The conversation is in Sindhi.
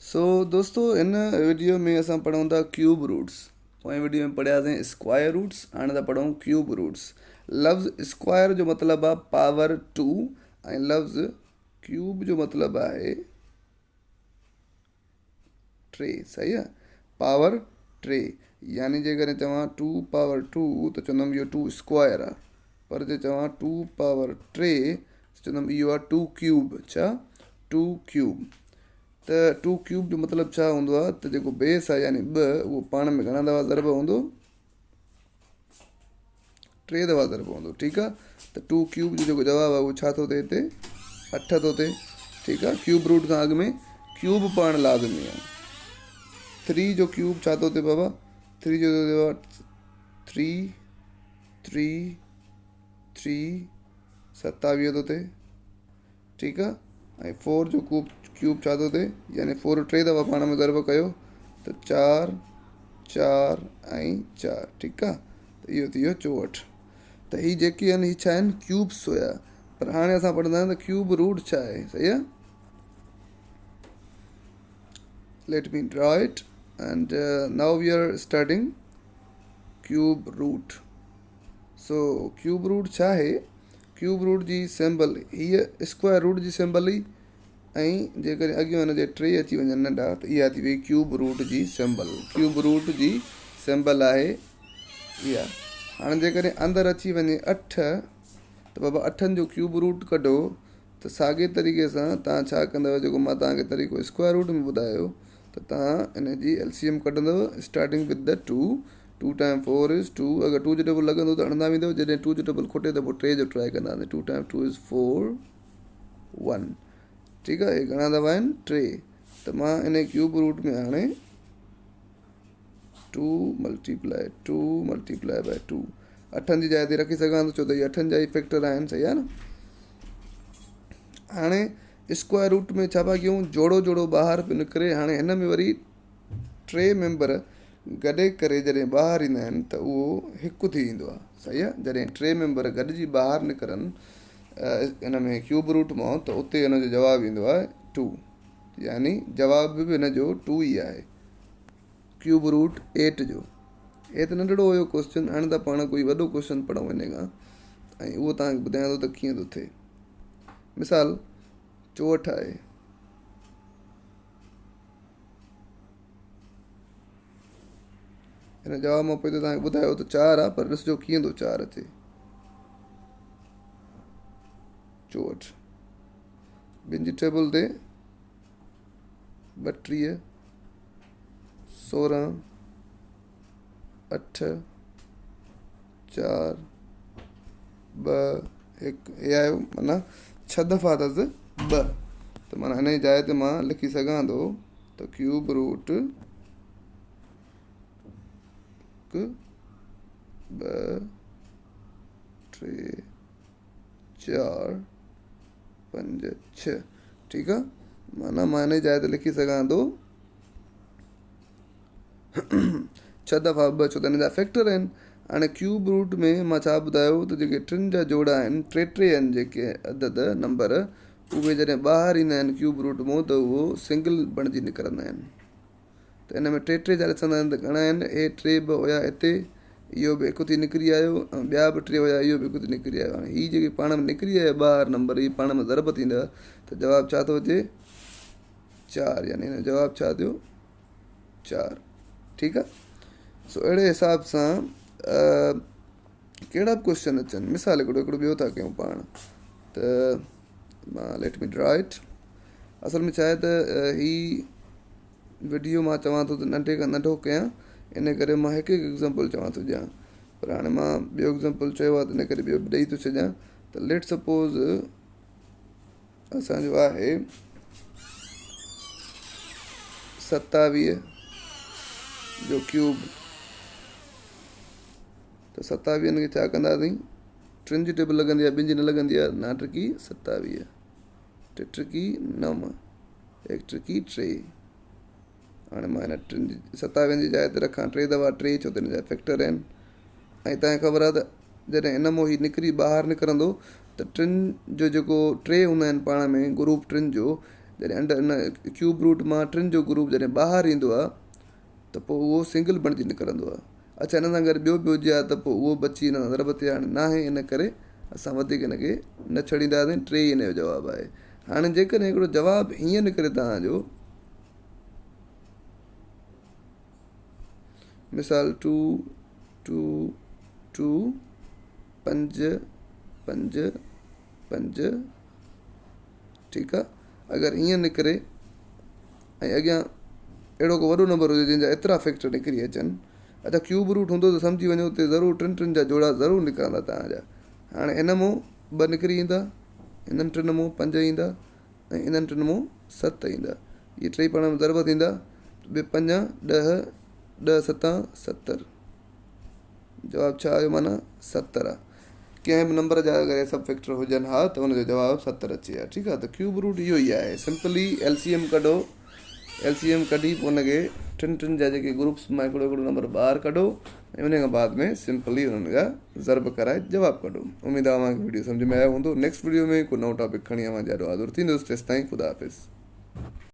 سو دوستو هن وڊيو ۾ اسان پڙهون ٿا ڪيوب روٽس. پوئين وڊيو ۾ پڙهياسين اسڪوائر روٽس، هاڻي ٿا پڙهون ڪيوب روٽس. لفظ اسڪوائر جو مطلب آهي پاور 2 ۽ لفظ ڪيوب جو مطلب آهي 3، صحيح آهي؟ پاور 3، يعني جيڪڏهن چوان 2 پاور 2 ته چوندم اهو 2 اسڪوائر آهي، پر جي چوان 2 پاور 3 ته چوندم اهو آهي 2 ڪيوب. ڇا 2 ڪيوب؟ ته 2 ڪيوب جو مطلب ڇا هوندو آهي ته جيڪو بيس آهي يعني 2، اهو پاڻ ۾ گهڻا دفعا ضرب هوندو؟ 3 دفعا ضرب هوندو، ٺيڪ آهي؟ ته 2 ڪيوب جو جيڪو جواب آهي اهو ڇا ٿو ٿئي هتي؟ 8 ٿو ٿئي، ٺيڪ آهي؟ ڪيوب روٽ کان اڳ ۾ ڪيوب پڙهڻ لازمي آهي. 3 جو ڪيوب ڇا ٿو ٿئي بابا؟ 3 جو ٿو ٿئي بابا 3 3 3 27 ٿو ٿئي، ٺيڪ آ؟ ۽ 4 جو ڪيوب ڇا ٿو ٿئي؟ يعني 4 ٽي دفعا پاڻ ۾ ضرب ڪيو ته 4 4 ۽ 4، ٺيڪ آ؟ ته اهو ٿي ويو 64. ته هي جيڪي آهن هي ڇا آهن؟ ڪيوبس هيا. پر هاڻي اسان پڙهندا آهيون ته ڪيوب روٽ ڇا آهي، صحيح آ؟ Let me draw it and now we are starting cube root. So cube root ڇا آهي؟ ڪيوب روٽ جي سيمبل هيء اسڪوائر روٽ جي سيمبل هئي ۽ جيڪڏهن اڳيان هن جي 3 اچي وڃن ننڍا ته اها ٿي وئي ڪيوب روٽ جي سيمبل. ڪيوب روٽ جي سيمبل آهي اها. هاڻي جيڪڏهن اندر اچي وڃي 8 ته بابا اٺن جو ڪيوب روٽ ڪڍو ته ساڳي طريقي سان توهان ڇا ڪندؤ، جيڪو مان توهان کي طريقو اسڪوائر روٽ ۾ ٻڌايو ته توهان ان جي ايل سي ايم ڪڍندؤ starting with the 2، 2 time 4 is 2. اگر 2 جو ٽيبل لڳندو ته هڻندا ويندؤ، جڏهن 2 جو ٽيبل کٽي ته پوء 3 جو ٽرائي ڪنداسين. 2 ٽائيم 2 از 4 1، ٺيڪ آهي؟ هي گهڻا دفعا آهن؟ 3. ته مان ان ڪيوب روٽ ۾ هاڻي 2 ملٽيپلائي 2 ملٽيپلائي بائي 2 اٺن جي جاء تي رکي سگهان ٿو، ڇو ته هي اٺن جا ئي فيڪٽر آهن، صحيح آهي نه؟ هاڻي اسڪوائر روٽ ۾ ڇا پيا ڪيون؟ جوڙو جوڙو ٻاهر پيو نڪري. هاڻي هن ۾ وري 3 ميمبر گڏي ڪري جڏهن ٻاهر ايندا آهن ته اهو هڪ ٿي ويندو آهي، صحيح آهي؟ جڏهن 3 ميمبر گڏجي ٻاهر نڪرن ان ۾ ڪيوب روٽ مان ته اتي ان جو جواب ايندو آهي 2، يعني جواب به ان جو 2 ئي آهي ڪيوب روٽ 8 جو. هي ته ننڍڙو هيو ڪوشچن، هاڻي ته پاڻ ڪوئي وڏو ڪوشچن پڙهون ان کان ۽ اهو توهان کي ٻڌايان ٿو ته ڪيئن ٿو ٿئي. مثال 64 آهي، هن جواب مان پوء توهان کي ٻڌايو ته 4 آهي، پر ڏسجو ڪيئن ٿو 4 اچي. 64 ٻن جي ٽيبل تي 32، 16، 8، 4، 2، 1 هي آيو، معنيٰ 6 دفعا اٿس 2، ته معنيٰ هن جي جاء تي مان لکي سگهان ٿو ته ڪيوب روٽ 1، 2، 3، 4، 5، 6، ٺيڪ آ؟ معنيٰ مان هن جي جاء تي لکي سگهان ٿو 6 دفعا 2، ڇو ته هن جا فيڪٽر آهن. هاڻي ڪيوب روٽ ۾ مان ڇا ٻڌايو ته جيڪي ٽن جا جوڙا آهن، ٽي ٽي آهن جيڪي عدد نمبر، اهي جڏهن ٻاهر ايندا آهن ڪيوب روٽ مان ته اهو سنگل بڻجي نڪرندا آهن. ته ان ۾ ٽي ٽي جا ڏسندا آهن ته گهڻا آهن؟ هي 3 به هيا هتي، اهو به هڪ ٿي نڪري آيو، ۽ ٻيا به 3 هيا، اهو به هڪ ٿي نڪري آيو. هاڻي هي جيڪي پاڻ ۾ نڪري آيا ٻاهر نمبر، اهي پاڻ ۾ ضرب ٿيندا ته جواب ڇا ٿو اچي؟ 4. يعني هن جواب ڇا ٿيو؟ 4، ٺيڪ آ؟ سو اهڙي حساب سان ڪهڙا به ڪوشچن اچن. مثال هڪڙو ٻيو ٿا ڪيون پاڻ، ته مان ليٽ مي ڊرا it. اصل ۾ ڇا آهي ته هي وڊيو مان چوان ٿو ته ننڍي کان ننڍو ڪيان، ان ڪري مان هڪ هڪ ايگزامپل چوان ٿو ڏيان، پر هاڻي مان ٻيو ايگزامپل چيو آهي ته ان ڪري ٻيو به ڏئي ٿو ڇڏيان. ته ليٽ سپوز اسانجو آهي 27 جو ڪيوب، ته ستاويهن کي ڇا ڪنداسين؟ ٽن جي ٽيبل لڳندي آهي، ٻن جي نه لڳندي آهي. نا ٽڪي 27، ٽي ٽڪي 9، 1 ٽڪي 3. هاڻي مان هن ٽن جي ستاويهن جي جاء تي رکان 3 دفعا 3، ڇو ته هن جا فيڪٽر آهن. ۽ توهان کي خبر آهي ته جڏهن هن مان هي نڪري ٻاهر نڪرندو ته ٽن جو جيڪو 3 هوندا آهن پاڻ ۾ گروپ ٽن جو، جڏهن انڊر ان ڪيوب روٽ مان ٽن جو گروپ جڏهن ٻاهر ايندو آهي ته پوء اهو سنگل بڻجي نڪرندو آهي. اڇا ان سان گڏ ٻيو به هجي ها ته پوء اهو به اچي ان سان ضرب ٿئي ها، هاڻي ناهي ان ڪري اسان وڌيڪ ان کي نه ڇڙينداسين، ٽي ئي ان جو جواب آهي. هاڻي جيڪڏهن هڪڙو جواب هيئن نڪري توهان جو مثال ٽو ٽو ٽو پنج پنج پنج ٺيڪ آ اگر ائين نڪري ۽ اڳيان اهڙو ڪو وڏو نمبر هجي جنهن جا ايترا فيڪٽر نڪري اچن اڇا ڪيوب روٽ هوندو ته سمجهي وڃو اتي ضرور ٽن ٽن جا جوڙا ضرور نڪرندا توهان جا هاڻي ان مون ٻه نڪري ايندا انهن ٽن مون پنج ايندا ۽ انهن ٽن مون ست ايندا اهي ٽئي پاڻ ۾ ضرب ٿيندا ٻه پنج ڏهه ڏهه ستان ستر جواب ڇا آيو معنيٰ 70 آ. ڪنهن به نمبر جا اگر اهي سڀ فيڪٽر هجن ها ته ان جو جواب 70 اچي ها ٺيڪ آ ته ڪيوب روٽ اهو ئي آهي سمپلي ايل سي ايم ڪڍو ايل سي ايم ڪڍي پوء ان کي ٽن ٽن جا جيڪي گروپس مان هڪڙو هڪڙو نمبر ٻاهر ڪڍو ۽ ان کان بعد ۾ سمپلي انهن جا ضرب ڪرائي جواب ڪڍو اميد آ اوهان کي وڊيو سمجهه ۾ آيو هوندو نيڪسٽ وڊيو ۾ ڪو نئون ٽاپڪ کڻي اوهان جي آڏو حاضر ٿيندس تيستائين خدا حافظ.